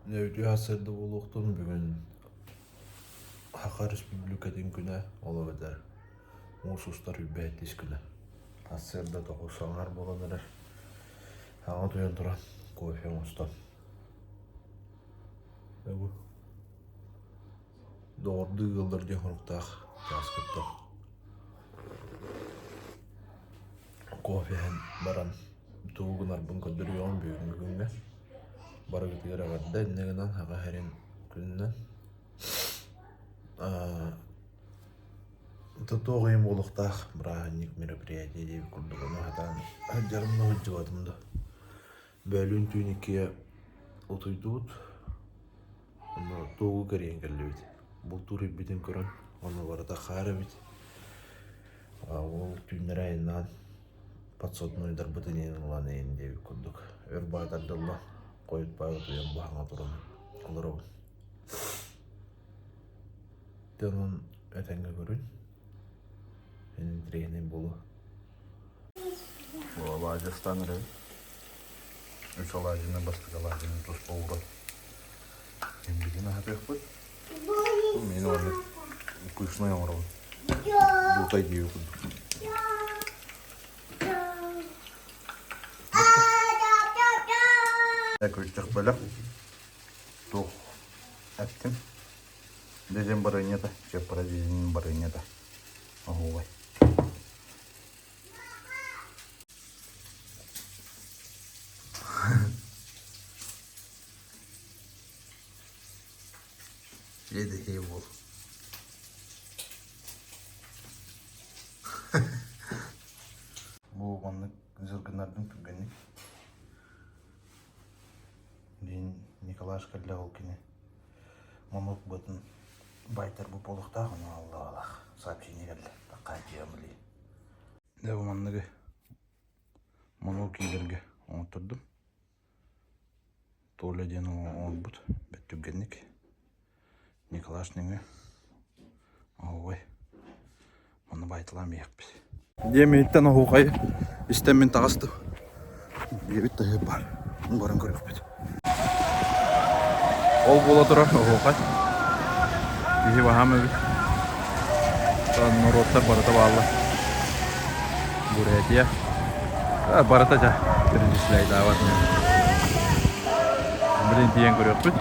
Үтүө сарсыарда буолуохтун бүгүн Саха Республикатын күнэ, ол эбэтэр муус устар үрбэһиттис күнэ. Сарсыарда 9 аҥаар буолан эрэр. Саҥа утуйан туран кофе оҥостон. Бу доҕордуу ыаллар диэн хоруктаах чааскыттан кофе иһэн баран тугу гынарбын көрдөрүөҕүм бүгүҥҥү күҥҥэ. Барыгытыгар эҕэрдэ инньэ гынан Саха сирин күнүнэн. Туох ыйым буолуохтаах бырааһынньык мероприятие диэбит курдук ону сатаан сылдьарым да сылдьыбатым да. Бөөлүүн түүн иккигэ утуйдубут. Онно тугу кэрийэн кэллибит. Бултуур ирбитин көрөн, онно барыта хаар эбит. Ол түүннэри айаннаан подсаднойдарбытын иһин ылан иһин диэбит курдук. Өр баатардылла, хойут баай утуйан баһаҥа туран олоробун. Дьэ онон этэҥҥэ көрүн. Интэриэһинэй буолуо. Алаадьыстаан эрэбин. Үс алаадьыны бастакы алаадьыны туспа ууран Инбитин аһатыахпыт. Мин уонна вкусный оҥоробун. Дутай диэбит курдук. Күрдьэх бөлөх туох эттим. Дьэдьэн барыанньата, чыаппара дьэдьэнин барыанньата. Оһуобай. Иэдэһиэ буол. Бу маннык зыргыннардым түргэнник. Диин Николаш кэллэ ол кини монук бытын байтарбыт буолуохтаах ону аллаалаах сообщение кэллэ таккааччыйам билии. Дьэ бу манныгы монуок киилэргэ оҥоттордум. Толя диэн оҥорбут бэрт түргэнник Николаш нөҥүө оһуохай онно баайталаан биһиэхпит. Диэм иһиттэн оһуохайы истэн мин таҕыстым. Диэбит да баар. Баран көрүөхпүт. Ол буола турар оһуохай. Киһи баһаам эбит. Норуоттар барыта бааллар. Бурятия. Барыта дьэ перечисляйдаабат. Блин, тиийэн көрүөхпүт.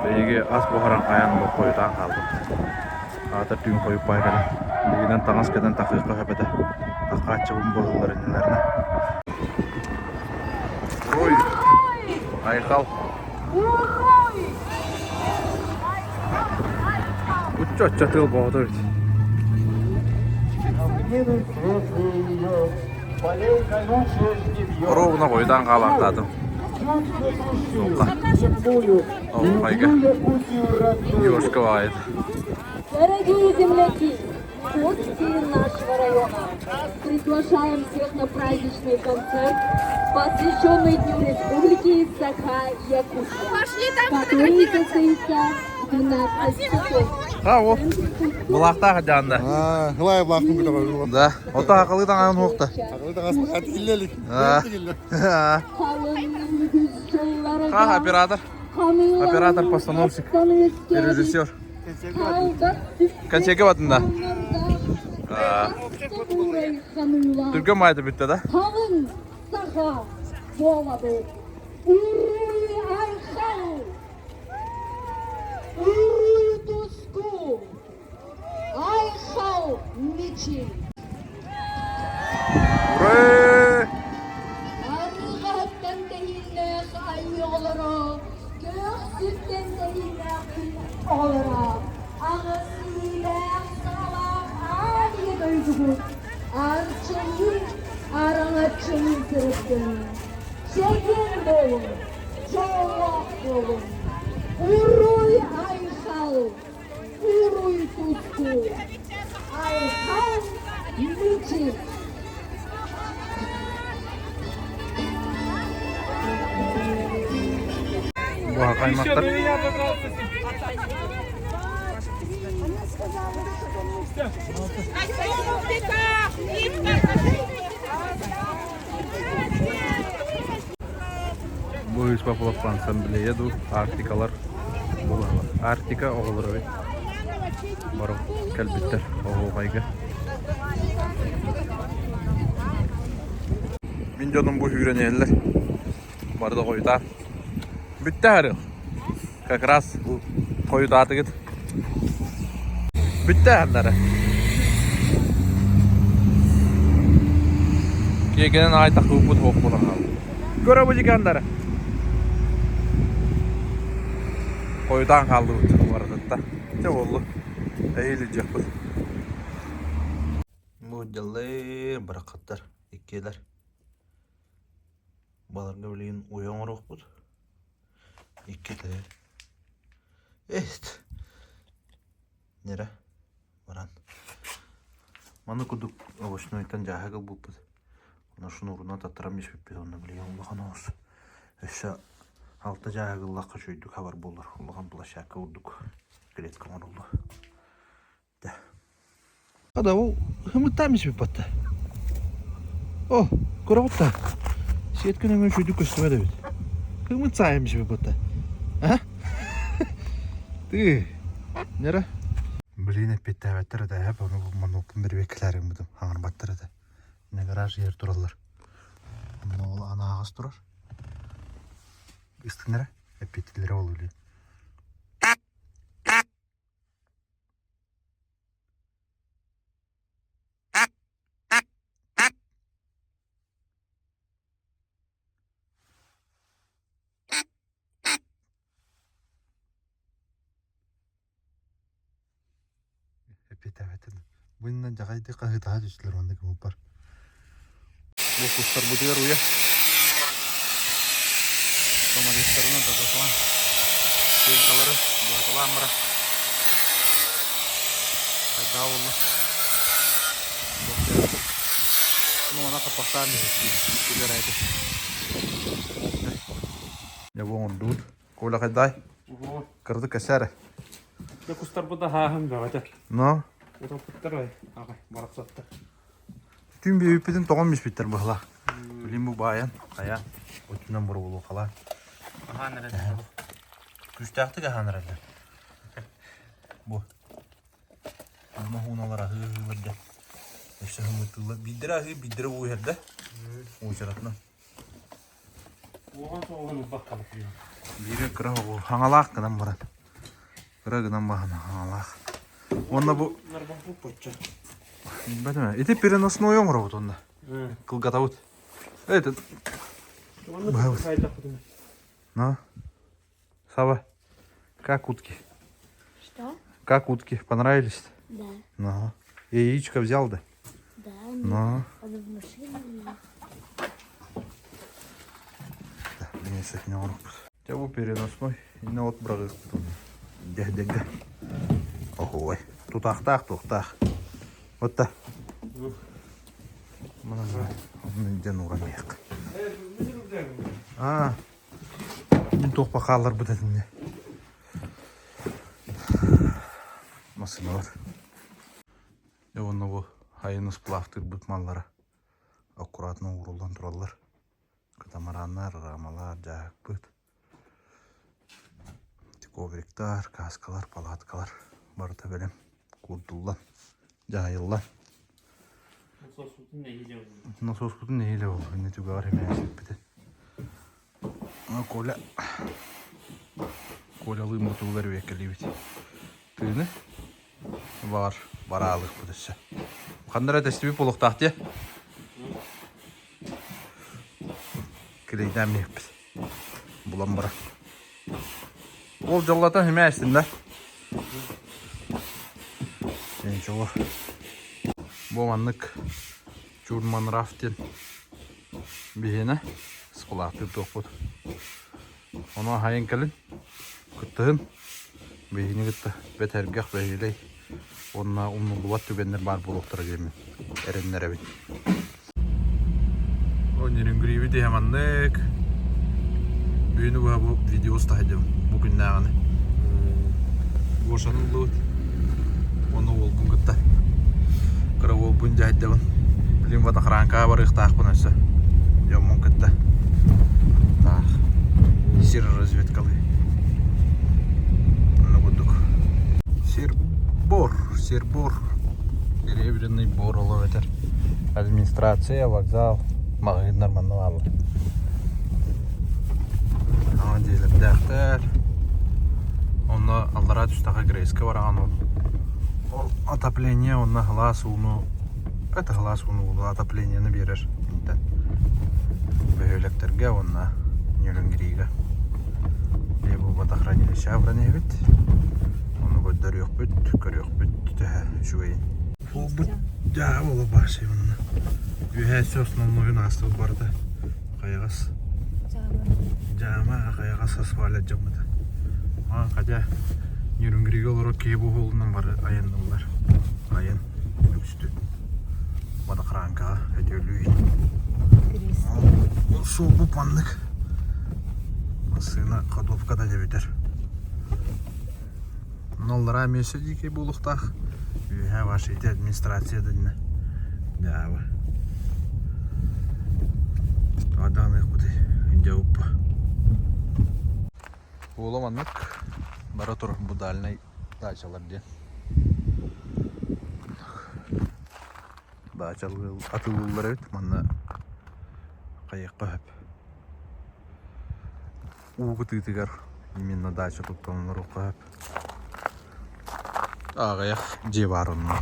Биһиги ас буһаран хайаан хойутаан хаалбыт. Аата түүн хойуппай кэлэн. Билигинэн таҥас кэтэн тахыахха сөп этэ. Тахааччыбын быһыллар иннилэринэ. Уруй! Айхал! Учча-оччо тыал боҕото эбит. Оруобуна хойутаан хаалаахтаатым. Суолга. Оһуохайга. Девушка баайыт. Дорогие земляки, гости нашего района, приглашаем всех на праздничный концерт, посвященный Дню Республики Саха-Якутия, Пошли там который фотографироваться. состоится в 12 часов. Ha о. Былаахтаах дьаанда. Хылай былаахпын көтөҕөр. Да. Ото акылы таҥаһын уохта. Акылы таҥас тигиллелик. Ха, оператор. Оператор, постановщик, режиссер. Консервге батында. Түргөн майда бүтті да? Халың саха буолабыт. Уруй айхал! Уруй туску! Айхал мичил! Ура! Арҕаһыттан тэһииннээх айыы оҕолоро, күөх сиртэн тэһииннээх күн оҕолоро, аҕыс иилээх саҕалаах аан ийэ дойдубут арчылыы, араҥаччылыы сырыттын. Чэгиэн буолуҥ, дьоллоох буолуҥ! Уруй айхал! Уруй туску! Айхал мичил! Буһа аймахтар. Бу Испапулов ансамблея дуу, Арктикалар буолаллар. Арктика оҕолоро эбит. Бары кэлбиттэр оһуохайга. Мин дьонум бу сүүрэн иһэллэр. Бары да хойутаан. Бүттэ арыах. Как раз хойутаатыгыт. Бүттэ аһаннара. Киэкэнэн аҕай таххыбыппыт суох буолан хаалла. Көрө бу дьикандара. Хойутаан хааллыбыт барытытта. Чэ буоллу. Эһиил илдьиэхпит. Бу дьаллыр бараххаттар иккиэлэр. Баларга билигин уйа оҥоруохпут. Икки тыһы. Эт. Нера. Баран. Маны курдук овощнойтан дьааһык ылбыппыт. Онно шнурунан таттаран биспиппит онно билигин улахан оҕус. Өссө алта дьааһык ыллахха үчүгэйдик хабар буолар. Улахан площадка курдук клетка оҥоруллуо. Ада ол хымыттаан биспиппат да. О, көрөҕүт да. Сиэткин өҥө үчүгүйдүк көстүбэт эбит. Хымыт саайан биспиппат да. А? Ты, нера? Блин, эппиэттээбэттэр этэ, эһэп, ону мануоппун бэрибиэккэлээри гыммытым, хаҥарбаттар этэ. Иннэ гараж иһэр тураллар. Онно ол анааҕас турар. Истиннэрэ, эппиэттииллэрэ ол үлэ. Эппиэттээбэттэр. Бу иннинэ дьаҕайдыы хаһыытаһа түстүлэр уонна гыммыппар. Бу кустарбытыгар уйа Самолеттарынан тататалаан стенкалары быһаталаан баран хайдаа буолла Ну, она хаппахтаан иһэр Дьэ бу оҥордубут. Коля хайдай? Кырдык кэсээр. Дьэ кустарбыт аһааһын бөҕөтө. Но? Утаппыттар ой, аҕай, барахсаттар. Түн биэбиппитин тоҕон биспиттэр быһыла. Билин бу баайан, хайа, отунан боробулуохалаан. Аһаан эрэллэр. Күүстээхтик аһаан эрэллэр. Бу. Ама хууналар аһыы-аһыылар да. Өссө хымытыылар. Биирдэрэ аһыы, биирдэрэ уу иһэр да. Уочаратынан. Уоҕан соҕуһун ылбакка Биирэ кыра оҕу хаҥалаах гынан баран. Кыра гынан баһан хаҥалаах. Уонна бу Билбэтим Ити переносной оҥоробут онно. Кылгатабыт. Этот. Быһабыт. Ну, Сава, как утки? Что? Как утки? Понравились? Да. Ну, яичко взял, да? Да. Ну. Оно в машине. Да, мне с этим оҥоробут. Дьэ бу переносной иннэ от быраҕыахпыт Дьэ-дьэгэ. Оһуой. Тутаахтаах туохтаах. Вот да. Манан дьэн урамыах. Аа. Мин туохпа хаалларбыт этинне. Массыыналар. Дьэ уонна бу хайын сплавтыырбыт маллара аккуратно ууруллан тураллар. Катамараннар, рамалар, дьааһыкпыт, ковриктар, кааскалар, палаткалар барыта бэлэм куурдуллан, дьаһайыллан. Насоспутун нэһиилэ буолла. Иннэ түгэҕэр эмээсиппитин. Коля Колялыын мотугулар үөккэлиибит. Тыыны баҕар бараалыахпыт өссө. Ханна эрэ тэстибит буолуохтаах дии. Килийдээн биһиппит. Булан баран. Ол дьоллотон химээстин да. Ничего. Бу маннык Чурман рафтин биһиэнэ схолаахтыыр туохпут. Ону аһайын кэлин кыттыһын биһини кытта бэт эргэх бэһиэлэй уонна умнуллубат түгэннэр баар буолуохтара диэммин эрэннэрэбин. Нерюнгриибит иһэ маннык. Бүгүнү быһа бу видео устаһайдым бу күннээҕини. Гошаны ыллыбыт. Уонна уолбун кытта. Кыра уолбун дьаһайдабын. Билин водохранкаҕа барыахтаахпын өссө. Дьоммун кытта. Таах. Сир разведкалыы. Онно курдук. Сир бор, сир бор. Серебряный бор ол эбэтэр администрация, вокзал, маҕаһыыннар манна бааллар. Саҥа дьиэлэрдээхтэр. Онно аллараа түстэххэ Грейска бараҕын ол. Ол отопление уонна сылаас ууну это сылаас ууну отоплениены биэрэр интэн бөһүөлэктэргэ уонна Нерюнгрига. Бу водохранилище абыран иһэбит. Ону көрдөрүөхпүт, көрүөхпүт төһө үчүгэйин. Буолбут дьаа буола баасый онно. Үөһээ өссө основнойун аастыбыт барыта. Хайаҕас. Дьаама хайаҕас асфальт дьаммыта. Маан хотя Нерюнгрига олорор киһи бу уһулунан бары айанныллар. Айан үксүтүн. Водохранкаҕа өтөлүү. Ол суолбут маннык. Массыына ходовката дебитер. Онно эмиэ дикий буолуохтаах. Үөһээ ваша ити администрация дэннэ. Дьаабы. Аданыахпытый дьауппа. Уола маннык бара турар бу дальнай дачалар диэн. Дачалыы атыылыыллар эбит манна хайыахха сөп. Уу кытыытыгар именно дача туттан олоруохха сөп. Аҕыйах дьиэ баар онно.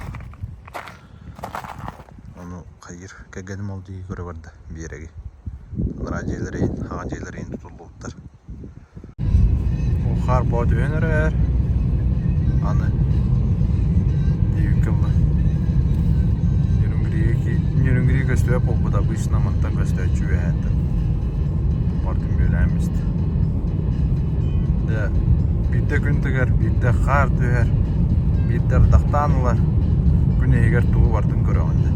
Ону хайыыр кэргэним ол диэки көрө барда биэрэги. Анараа дьиэлэрин, хаҥа дьиэлэрин тутуллубуттар. Хаар боо түһэн эрэр. Аны диэбиккэ була. Нерюнгри көстүбэт буолбут обычно мантан көстөөччү үөһээттэн. Бардым бүөлээн истэ. Дьэ, биирдэ күн тыгар, биирдэ хаар түһэр, биирдэ ардахтаан ылар. Күн иһигэр тугу бардын көрөҕүн да.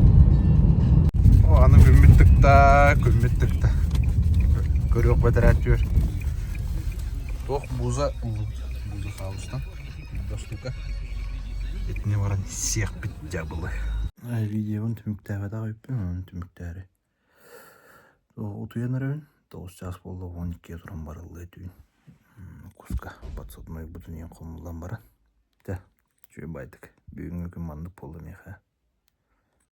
О, аны күммүт тыкта, күммүт тыкта. Көрүөх бэтэрээт Туох бууза ыллыбыт. Бууза хаалыстан. Биирдэ штука. Итини баран сиэхпит дьабылы. Видеобун түмүктээбэтэх эбиппин, онон түмүктээри. Утуйан эрэбин. 9 чаас буолла, 12 туран барыллыа түүн. Куска подсадной бутун иһин хомуллан баран. Дьэ, үчүгэй баайдык. Бүгүҥҥү күн маннык буолла миэхэ.